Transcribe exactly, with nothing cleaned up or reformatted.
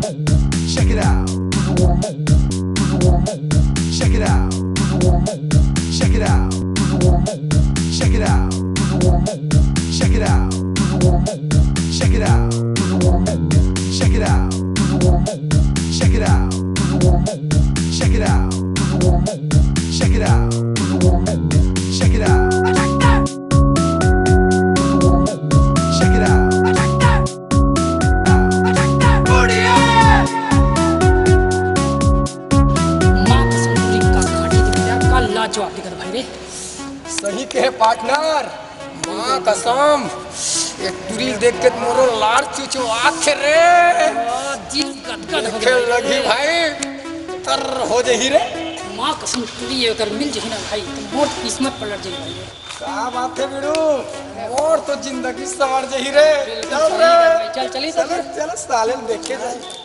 Check it out. Check it out. Check it out. Check it out. Check it out. Check it out. Check it out. Check it out. Check it out. Check it out. Check it out. Check it out. माँ कसम, टुरी का घाटी दिख गया, का लाजवाब दिखत भाई रे। सही कहे पार्टनर, माँ कसम, ये टुरी देख के मोरो लार चिचो आखे रे। आ, दिल गदगद हो देखे गया लगी भाई। भाई, तर हो जही रे। माँ कसम, टुरी अगर मिल जही ना भाई, तो मोर किस्मत पलट जही भाई। का बात है बिड़ू, मोर तो जिंदगी संवर जही रे। बिल्कुल चल सही रे। बात भाई, चल, चली तो चलो, फिर। चलो साले देखे जाए।